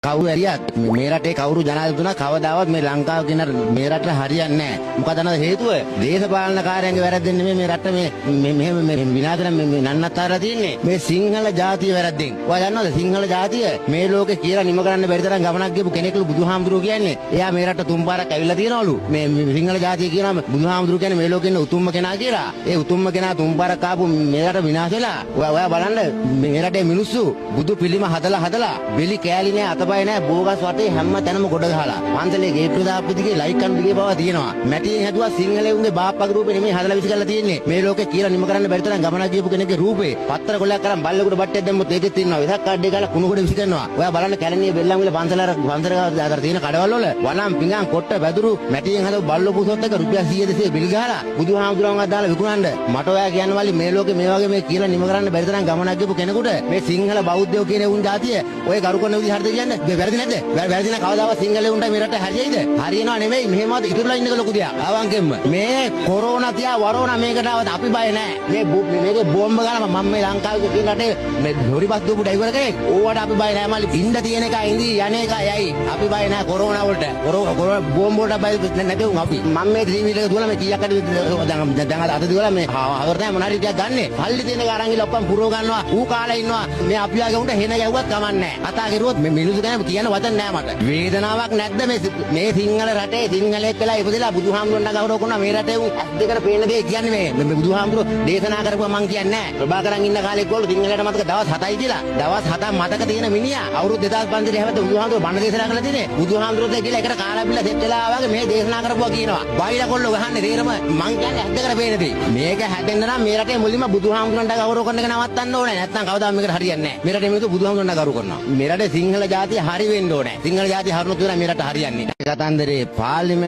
කවුරු ඇරියත් මේ රටේ කවුරු ජනාධිපතිතුමා කවදාවත් මේ ලංකාව කියන මේ රටට හරියන්නේ නැහැ. මොකද අනද හේතුව දේශපාලනකාරයන්ගේ වැරද්දෙන් නෙමෙයි මේ රට මේ මේ මෙහෙම මේ විනාශ නම් මේ නන්නත්තරලා තියෙන්නේ. මේ සිංහල ජාතිය වැරද්දෙන්. ඔයා දන්නවද සිංහල ජාතිය මේ ලෝකේ කියලා නිම කරන්න බැරි තරම් ගමනක් ගියපු කෙනෙක්ලු බුදුහාමුදුරුවෝ කියන්නේ. එයා මේ රට තුන් පාරක් ඇවිල්ලා තියෙනවලු. මේ සිංහල ජාතිය කියනවා බුදුහාමුදුරුවෝ කියන්නේ මේ ලෝකේ ඉන්න උතුම්ම කෙනා කියලා. ඒ උතුම්ම කෙනා තුන් පාරක් ආපු මේ රට විනාශ වෙලා. ඔයා බලන්න මේ රටේ මිනිස්සු බුදු පිළිම හදලා හදලා බෙලි කෑලි නෑ අතපය නෑ බෝගස් වටේ හැම තැනම ගොඩ ගහලා පන්සලේ ගේට්ටු දාපු දිගේ ලයික් කණු දිගේ පවා තියෙනවා. මැටියෙන් හැදුවා සිංහලෙවුන්ගේ බාප්පගේ රූපේ නෙමෙයි හදලා විසි කරලා තියෙන්නේ. මේ ලෝකේ කියලා නිම කරන්න බැරි තරම් ගමනක් ගියපු කෙනෙක්ගේ රූපේ පත්තර කොලයක් අරන් බල්ලෙකුට බට්ටයක් දැම්මොත් ඒකෙත් ඉන්නවා. වෙසක් කාඩ් එක ගාලා කුණු ගොඩ විසි කරනවා. ඔයා බලන්න කැලණිය බෙල්ලන්විල පන්සල අර පන්සල ගාව අර තියෙන කඩවල් වල වනම් පිඟන් කොට්ට වැදුරු මැටියෙන් හදපු බල්ලෝ පුසොත් එක රුපියල් 100 200 බිල් ගහලා බුදුහාමුදුරන්ව දාලා විකුණන්න. මට ඔයා කියන්න මල්ලි මේ ලෝකේ මේ වගේ මේ කියලා නිම කරන්න බැරි තරම් ගමනක් ගියපු කෙනෙකුට මේ සිංහල බෞද්ධයෝ කියන උන් ජාතිය ඔය ගරු කරන විදිහ හරිද කියන්නේ? වැරදි නැද්ද? වැරදි නම් කවදාවත් සිංහලෙ උන්ට මේ රට හරියයිද? හරියනවා නෙමෙයි මෙහෙමවත් ඉතුරුලා ඉන්නක ලොකු දෙයක්. ආවංගෙම්ම මේ කොරෝනා තියා වරෝනා මේකට ආවත් අපි බය නෑ. මේ මේකේ බෝම්බ ගාලා මම මේ ලංකාවේ තියෙන රටේ මේ ලොරි බස් දුවපු ඩ්‍රයිවර් කෙනෙක්. ඕවට අපි බය නෑ මල්ලි. ඉන්න තියෙන එක ඉඳි යන එක යයි. අපි බය නෑ කොරෝනා වලට. කොරෝනා බෝම්බ වලට බය නැති උන් අපි. මම මේ ත්‍රිවීල් එක දුවලා මේ කීයක් හරි දැන් අත දුවලා මේ හවර තමයි මොන හරි ටිකක් ගන්නෙ. සල්ලි තියෙන එක අරන් ගිහලා ඔක්කොම පුරව ගන්නවා. ඌ කාලා ඉන්නවා. මේ අපි වගේ උන්ට හෙන ගැහුවත් කමක් නෑ. කතා කරුවොත් මේ මිනිස්සු ගැන කියන වචන නෑ මට. වේදනාවක් නැද්ද මේ මේ සිංහල රටේ සිංහලෙක් වෙලා ඉපදෙලා බුදුහාමුදුරන්ට ගෞරව කරනවා මේ රටේ උන් ඇස් දෙකට පේන දේ කියන්නේ මේ බුදුහාමුදුරුවෝ දේශනා කරපුවා මං කියන්නේ නෑ. ප්‍රභාකරන් ඉන්න කාලේ කිව්වලු සිංහලයට මතක දවස් 7යි කියලා. දවස් 7ක් මතක තියෙන මිනිහා අවුරුදු 2500 හැවත බුදුහාමුදුරුවෝ බණ දේශනා කරලා තියෙන්නේ. බුදුහාමුදුරුවෝ කියලා එකට කාලා බිල්ල සෙට් වෙලා ආවාගේ මේ දේශනා කරපුවා කියනවා. බයිලා කොල්ලෝ ගහන්නේ තේරම මං කියන්නේ ඇස් දෙකට පේන දේ. මේක හැදෙන්න නම් මේ රටේ මුලින්ම බුදුහාමුදුරන්ට ගෞරව කරන එක නවත්තන්න ඕනේ. නැත්නම් කවදාවත් මේකට හරියන්නේ නෑ. මේ රටේ මිනිස්සු බුදුහාමුදුරන්ට ගරු කරනවා. මේ රටේ සිංහල ජාතිය හරි වෙන්න ඕනේ. සිංහල ජාතිය හරුනොත් විතරයි මේ රට හරියන්නේ. කතන්දරේ පාර්ලිමේන්තු